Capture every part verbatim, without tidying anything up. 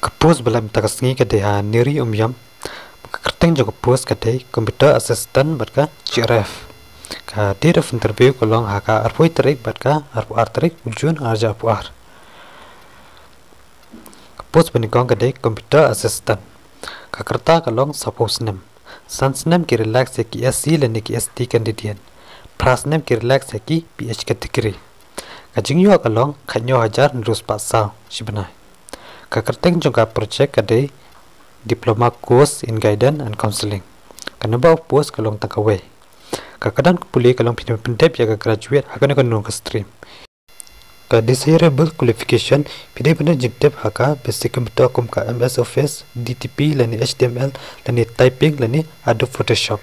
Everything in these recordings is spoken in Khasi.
Ka post ba la mynta ka sngi ka dei ha Niri Umïam. Ka kyrteng jong ka post ka dei Computer Assistant bad ka G R F. Ka date of interview ka long ha ka arphew tarik bad ka arphew ar tarik u June arhajar arphew ar. Ka post ba nyngkong ka dei Computer Assistant. Ka rta ka long sawphew snem. San snem ki relax ïa ki S C lane ki S T candidate. Phra snem ki relax ïa ki P H category. Ka jingïoh ka long khathynñiew hajar hynriew spah saw shi bnai. Ka kyrteng jong ka project ka dei Diploma Course in Guidance and Counselling. Ka number of post ka long tang kawei. Ka kyrdan pule ka long phi dei ban pyndep ïa ka graduate ha kano kano ka stream. Ka desirable qualification, phi dei ban don jingtip ha ka basic computer kum ka M S Office, D T P lane H T M L lane typing lane Adobe Photoshop.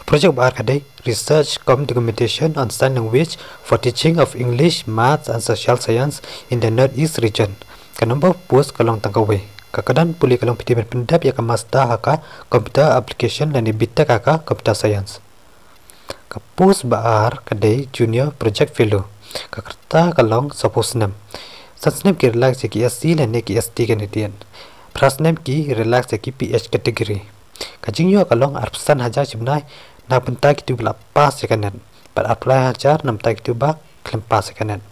Project ba ar ka dei research cum documentation on sign language for teaching of English, Maths and Social Science in the North East region. Ka number of post ka long tang kawei. Ka kyrdan pule ka long phi dei ban pyndep ïa ka master ha ka computer application lane B Tech ha ka computer science. Ka post ba ar ka dei junior project fellow. Ka rta ka long sawphew snem. San snem ki relax ïa ki S C lane ki S T candidate. Phra snem ki relax ïa ki P H category. Ka jingïoh ka long arphew san hajar shi bnai na bynta kito ba la pass ïa ka NET bad arphew lai hajar na bynta kito ba khlem pass ïa ka NET.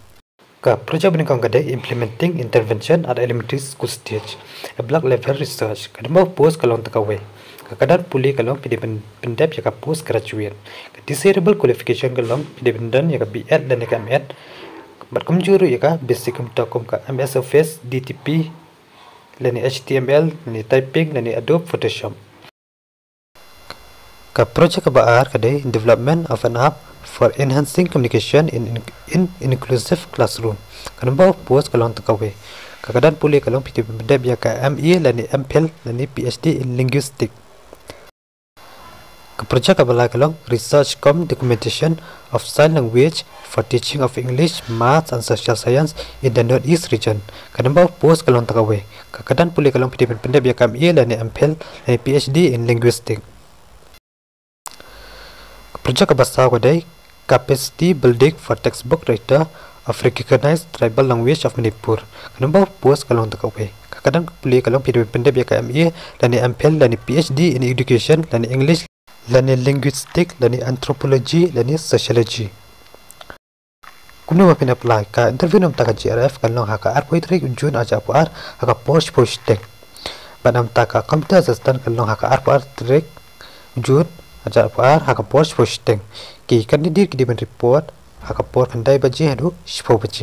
Ka project ba nyngkong ka dei implementing intervention at elementary school stage, a block level research. Ka number of post ka long tang kawei. Ka kyrdan pule ka long phi dei ban pyndep ïa ka post graduate. Ka desirable qualification ka long phi dei ban don ïa ka B Ed lane ka M Ed bad kumjuh ruh ïa ka basic computer kum ka M S Office, D T P lane H T M L lane typing lane Adobe Photoshop. Ka project ba ar ka dei development of an app for enhancing communication in, in, in inclusive classroom. Ka number of post ka long tang kawei. Ka kyrdan pule ka long phi dei ban pyndep ïa ka M A lane M Phil lane P H D in linguistic. Ka project ba lai ka long research cum documentation of sign language for teaching of English, Maths and Social Science in the North East region. Ka number of post ka long tang kawei. Ka kyrdan pule ka long phi dei ban pyndep ïa ka M A lane M Phil lane P H D in linguistic. Ka project ba saw ka dei capacity building for textbook writer of recognized tribal language of Manipur. Ka number of post ka long tang kawei. Ka kyrdan pule ka long phi dei ban pyndep ïa ka M A lane M Phil lane P H D in education lane English lane linguistic lane anthropology lane sociology. Kumno ba phin apply? Ka interview na bynta ka G R F kan long ha ka arphew tarik June arhajar arphew ar ha ka por shiphew shiteng. Bad na bynta ka computer assistant kan long ha ka arphew ar tarik June arhajar arphew ar ha ka por shiphew shiteng. Ki candidate ki dei ban report ha ka por khyndai baje haduh shiphew baje.